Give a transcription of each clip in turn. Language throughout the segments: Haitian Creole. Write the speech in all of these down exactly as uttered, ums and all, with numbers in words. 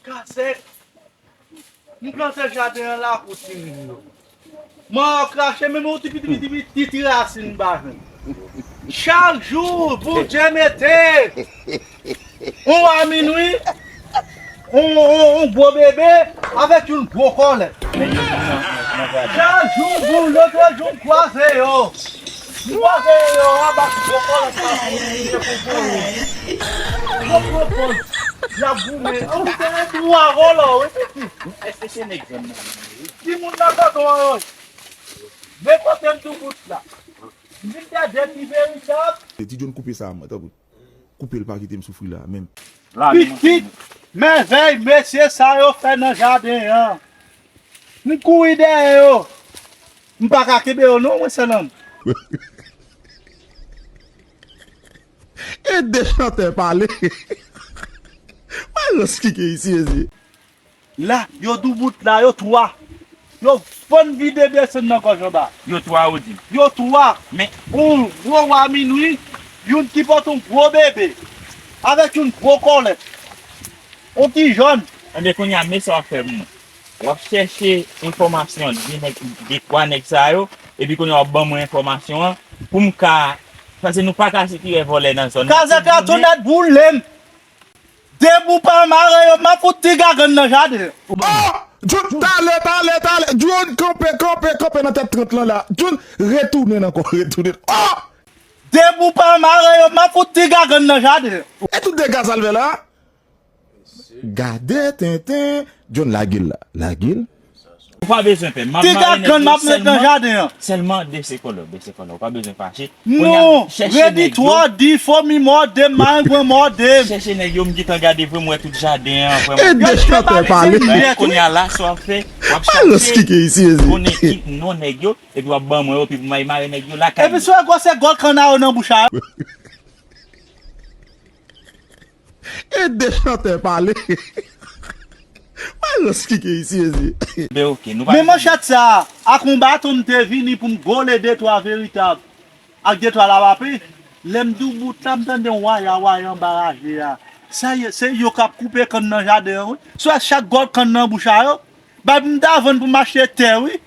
Kazèk, m plante jaden an la pou timoun yo. Mwen krache, menm yon ti piti, piti, piti, piti rasin m pa jwenn. Chak jou, Bondye mete yon a minwi, yon, yon, yon gwo bebe avèk yon gwo kòlèt. Chak jou, pou lòt jou, m kwaze yo. M kwaze yo, anba gwo kòlèt la, pou voye. Yo pran pòz, y ap goumen. An, se yon twa vòlò, wi, pitit. Èske se nèg zòn nan menm, wi? Timoun nan kote w yo. Men kote m tou bout la. M vin gade ki veritab. Ti John koupe sa, mwen, tanpri. Koupe l, pa kite m soufri la, menm. Pitit, mèvèy mesye sa yo fè nan jaden an. M kouri dèyè yo. M pa ka kenbe yo non, mwen sèlman. E de chantè pale. Mwen lòs ki gen isi, mesye. La, yo doubout la, yo twa. Yo fann vide desann nan gòj anba. Yo twa, ou di? Yo twa. Men yon gwo wa minwi, youn ki pote yon gwo bebe, avèk yon gwo kòlèt. Yon ti jòn. Enben, kounye a, men sa w ap fè pou mwen. W ap chèche enfòmasyon de nèg, de twa nèg sa yo, epi kounye a w ap ban mwen enfòmasyon an, pou m ka, paske nou pa ka sipire vòlè nan zòn nan. Kazèk la tou nèt boule m. Depi w pa mare yo, m ap fout ti gagann nan jaden. Oh! John, talè, talè, talè. John, kanpe, kanpe, kanpe nan tèt trant lan la. John, retounen ankò, retounen. Oh! Depi w pa mare yo, m ap fout ti gagann nan jaden. E tout dega sa l fè la? Gade tenten. John, lage l la. Lage l. Ou pa bezwen pè. M ap mare nèg yo, m ap met nan jaden an. Sèlman, sèlman, de se kòlè, de se kòlè. Ou pa bezwen fache. Non, redi twò di, fomi mòde m, marengwen mòde m. Chèche nèg yo, m gentan gade vre, m wè tout jaden an, vre, m wè. E de chantè pale. Kounye a la, sa w ap fè, w ap chache, konnen ki non nèg yo, epi w ap ban mwen yo, epi pou m al mare nèg yo lakay yo. Epi si w wè gwosè gòl kanna yo nan bouch a yo. E de chantè pale. Mwen lòs ki gen isi, mesye. Men oke, nou pa gen pwoblèm. Men manchèt sa, ak yon baton m te vini pou m gole de twa veritab. Ak de twa labape. Lè m doubout la, m tande yon waya waya anba raje a. Sa ye, se yo k ap koupe kann nan jaden an, wi. Swa chak gòl kann nan bouch a yo. Bay m ta vann pou m achte tè, wi.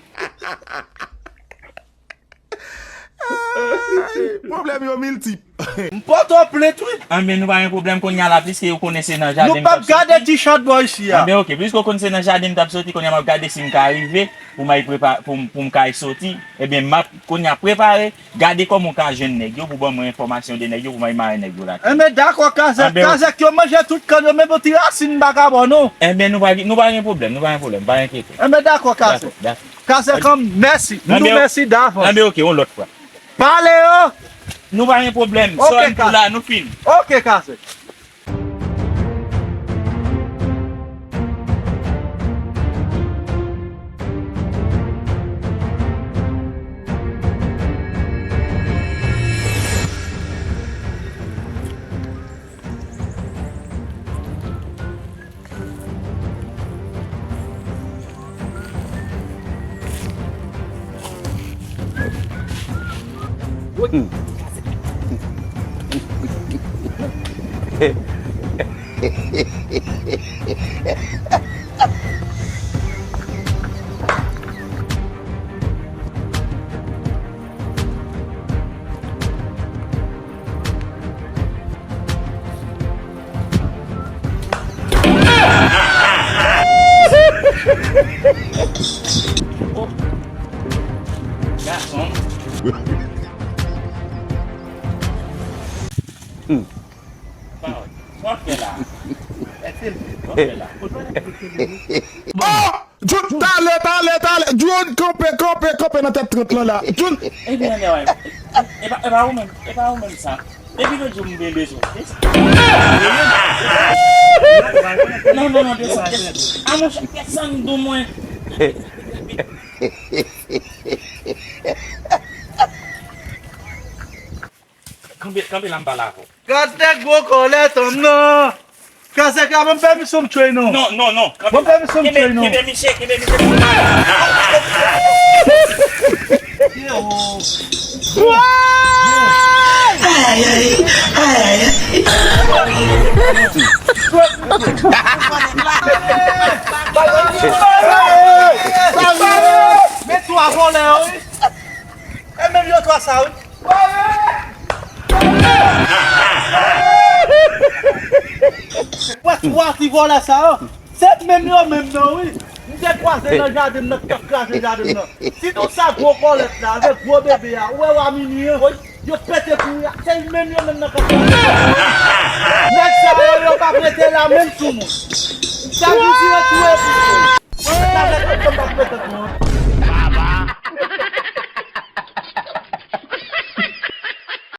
Ay, pwoblèm yo miltip. M pote w plent, wi. Anben, nou pa gen pwoblèm kounye a la, piske yo konnen se nan jaden m t ap soti. Nou p ap gade ti chat bò isi a. Anben, oke, piske yo konnen se nan jaden m t ap soti, kounye a m ap gade si m ka rive, pou m al prepa-, pou m, pou m ka al soti. Ebyen, m ap, kounye a, prepare, gade kòman w ka jwenn nèg yo, pou ban mwen enfòmasyon de nèg yo, pou m al mare nèg yo lakay. Enben, dakò, kazèk, kazèk, yo manje tout kann yo, menm yon ti rasin m pa ka ba w, non. Enben, nou pa, nou pa gen pwoblèm, nou pa gen pwoblèm, pa enkyete. Enben, dakò, kazèk. Dakò, dakò. Kazèk an, mèsi. M di w mèsi davans. Anben, oke, yon lòt fwa. Pale yo! Nou pa gen pwoblèm. Sa nou la, nou fin. Oke, kazèk. Gason. Pawòl. Sa w ap fè la? Sa w ap fè la? Oh! John, talè, talè, talè. John, kanpe, kanpe, kanpe nan tèt trant lan la. John. Ebyen, anlè, wè. E pa, e pa ou menm, e pa ou menm sa. Depi lòt jou m gen bezwen. Non, non, non, desann, desann. A monchè, desann dou mwen. Kanpe, kanpe la m pale avè w. Gade gwo kòlèt an m nan. Kazèk la, ban m pèmisyon m tchwe non. Non, non, non. Ban m pèmisyon m tchwe non. Kenbe misye, kenbe misye. Ay, ay, ay, ay. Vòlè yo, wi. E menm yo twa sa, wi. Wè twa ti vòlè sa yo. Se menm yo menm nan, wi. M te kwaze nan jaden m nan, k t ap kraze jaden m nan. Sitou sa gwo kòlèt la, avèk gwo bebe a, ou wè wa minwi an? Yo pete kouri a, se menm yo menm nan k ap kraze. Nèg sa yo, yo p ap rete la menm sou moun. Sa di si yo touye pou yo. Sa fè ke m p ap rete pou yo.